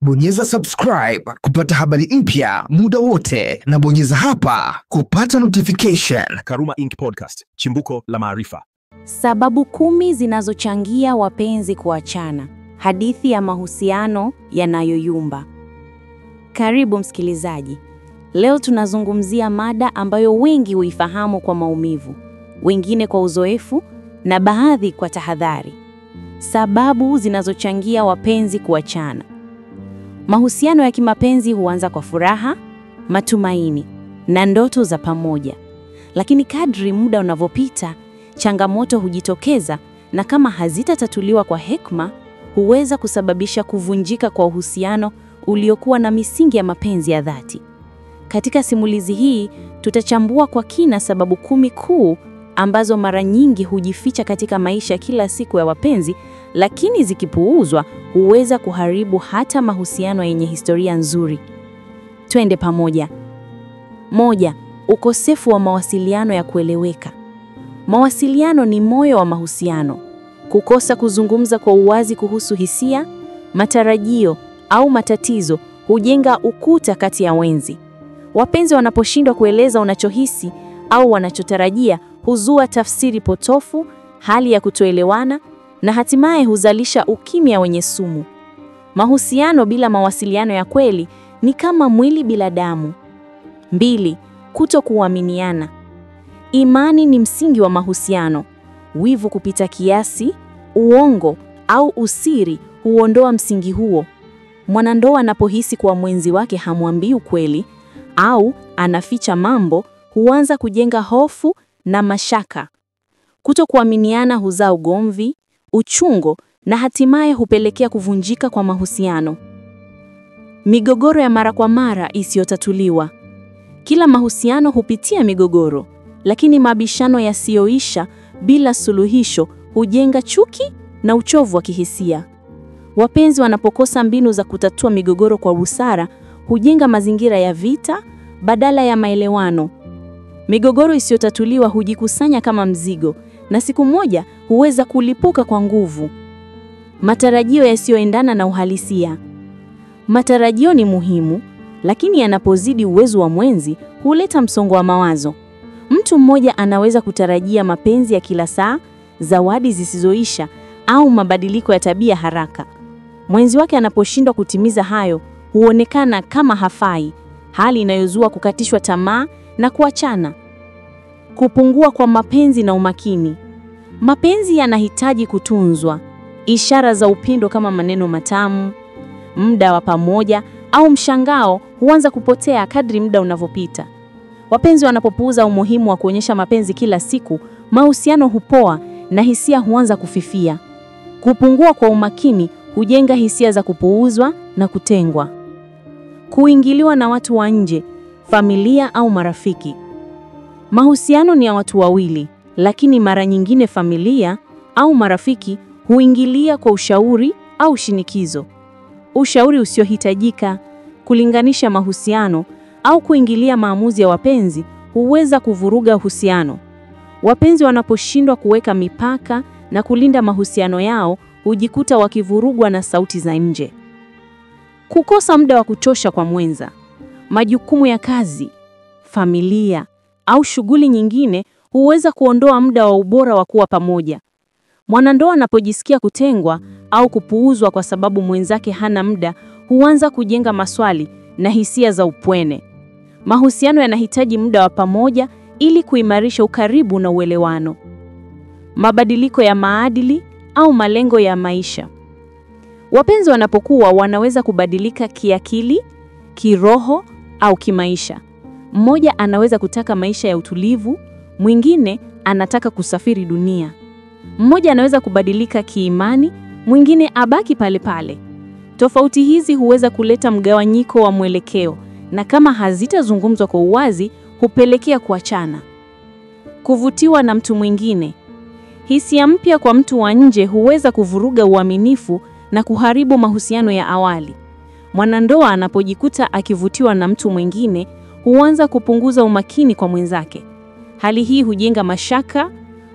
Bonyeza subscribe kupata habari mpya muda wote na bonyeza hapa kupata notification. Karuma Inc. Podcast, chimbuko la maarifa. Sababu 10 zinazochangia wapenzi kuachana. Hadithi ya mahusiano yanayoyumba. Karibu msikilizaji. Leo tunazungumzia mada ambayo wengi huifahamu kwa maumivu, wengine kwa uzoefu na baadhi kwa tahadhari. Sababu zinazochangia wapenzi kuachana. Mahusiano ya kimapenzi huanza kwa furaha, matumaini na ndoto za pamoja. Lakini kadri muda unavyopita, changamoto hujitokeza na kama hazitatatuliwa kwa hekima, huweza kusababisha kuvunjika kwa uhusiano uliokuwa na misingi ya mapenzi ya dhati. Katika simulizi hii, tutachambua kwa kina sababu 10 kuu ambazo mara nyingi hujificha katika maisha kila siku ya wapenzi, lakini zikipuuzwa huweza kuharibu hata mahusiano yenye historia nzuri. Twende pamoja. 1. Ukosefu wa mawasiliano ya kueleweka. Mawasiliano ni moyo wa mahusiano. Kukosa kuzungumza kwa uwazi kuhusu hisia, matarajio au matatizo hujenga ukuta kati ya wenzi. Wapenzi wanaposhindwa kueleza unachohisi au wanachotarajia, huzua tafsiri potofu, hali ya kutoelewana na hatimaye huzalisha ukimya wenye sumu. Mahusiano bila mawasiliano ya kweli ni kama mwili bila damu. 2. Kutokuaminiana. Imani ni msingi wa mahusiano. Wivu kupita kiasi, uongo au usiri huondoa msingi huo. Mwanandoa anapohisi kuwa mwenzi wake hamwambii ukweli au anaficha mambo, huanza kujenga hofu na mashaka. Kutokuaminiana huzaa ugomvi, uchungo na hatimaye hupelekea kuvunjika kwa mahusiano. Migogoro ya mara kwa mara isiyotatuliwa. Kila mahusiano hupitia migogoro, lakini mabishano yasiyoisha bila suluhisho hujenga chuki na uchovu wa kihisia. Wapenzi wanapokosa mbinu za kutatua migogoro kwa busara, hujenga mazingira ya vita badala ya maelewano. Migogoro isiyotatuliwa hujikusanya kama mzigo na siku moja huweza kulipuka kwa nguvu. Matarajio yasiyoendana na uhalisia. Matarajio ni muhimu, lakini yanapozidi uwezo wa mwenzi huleta msongo wa mawazo. Mtu mmoja anaweza kutarajia mapenzi ya kila saa, zawadi zisizoisha au mabadiliko ya tabia haraka. Mwenzi wake anaposhindwa kutimiza hayo, huonekana kama hafai, hali inayozua kukatishwa tamaa na kuachana. Kupungua kwa mapenzi na umakini. Mapenzi yanahitaji kutunzwa. Ishara za upendo kama maneno matamu, muda wa pamoja au mshangao huanza kupotea kadri muda unavyopita. Wapenzi wanapopuuza umuhimu wa kuonyesha mapenzi kila siku, mahusiano hupoa na hisia huanza kufifia. Kupungua kwa umakini hujenga hisia za kupuuzwa na kutengwa. Kuingiliwa na watu wa nje, familia au marafiki. Mahusiano ni ya watu wawili, lakini mara nyingine familia au marafiki huingilia kwa ushauri au shinikizo. Ushauri usiohitajika, kulinganisha mahusiano au kuingilia maamuzi ya wapenzi huweza kuvuruga uhusiano. Wapenzi wanaposhindwa kuweka mipaka na kulinda mahusiano yao, hujikuta wakivurugwa na sauti za nje. Kukosa muda wa kutosha kwa mwenza. Majukumu ya kazi, familia au shughuli nyingine huweza kuondoa muda wa ubora wa kuwa pamoja. Mwanandoa anapojisikia kutengwa au kupuuzwa kwa sababu mwenzake hana muda, huanza kujenga maswali na hisia za upwene. Mahusiano yanahitaji muda wa pamoja ili kuimarisha ukaribu na uelewano. Mabadiliko ya maadili au malengo ya maisha. Wapenzi wanapokuwa wanaweza kubadilika kiakili, kiroho au kimaisha. Mmoja anaweza kutaka maisha ya utulivu, mwingine anataka kusafiri dunia. Mmoja anaweza kubadilika kiimani, mwingine abaki pale pale. Tofauti hizi huweza kuleta mgawanyiko wa mwelekeo, na kama hazitazungumzwa kwa uwazi, hupelekea kuachana. Kuvutiwa na mtu mwingine. Hisia mpya kwa mtu wa nje huweza kuvuruga uaminifu na kuharibu mahusiano ya awali. Mwanandoa anapojikuta akivutiwa na mtu mwingine, huanza kupunguza umakini kwa mwenzake. Hali hii hujenga mashaka,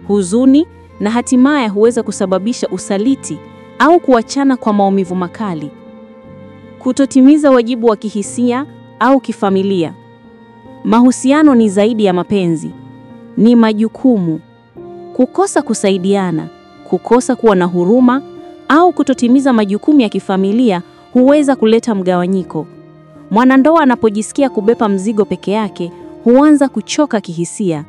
huzuni na hatimaye huweza kusababisha usaliti au kuachana kwa maumivu makali. Kutotimiza wajibu wa kihisia au kifamilia. Mahusiano ni zaidi ya mapenzi, ni majukumu. Kukosa kusaidiana, kukosa kuwa na huruma au kutotimiza majukumu ya kifamilia huweza kuleta mgawanyiko. Mwanandoa anapojisikia kubeba mzigo peke yake, huanza kuchoka kihisia.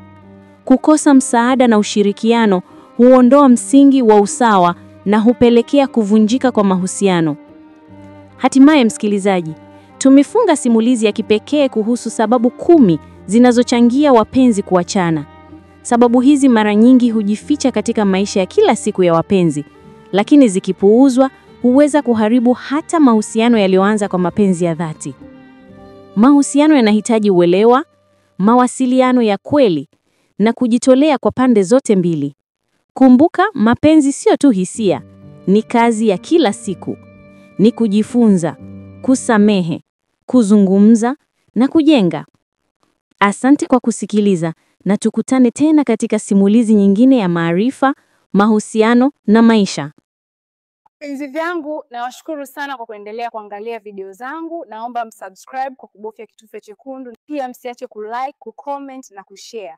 Kukosa msaada na ushirikiano huondoa msingi wa usawa na hupelekea kuvunjika kwa mahusiano. Hatimaye, msikilizaji, tumefunga simulizi ya kipekee kuhusu sababu 10 zinazochangia wapenzi kuachana. Sababu hizi mara nyingi hujificha katika maisha ya kila siku ya wapenzi, lakini zikipuuzwa huweza kuharibu hata mahusiano yaliyoanza kwa mapenzi ya dhati. Mahusiano yanahitaji uelewa, mawasiliano ya kweli na kujitolea kwa pande zote mbili. Kumbuka, mapenzi sio tu hisia, ni kazi ya kila siku. Ni kujifunza, kusamehe, kuzungumza na kujenga. Asante kwa kusikiliza na tukutane tena katika simulizi nyingine ya maarifa, mahusiano na maisha. Vipenzi vyangu, nawashukuru sana kwa kuendelea kuangalia video zangu. Naomba msubscribe kwa kubofya kitufe chekundu. Pia msiache kulike, kucomment na kushare.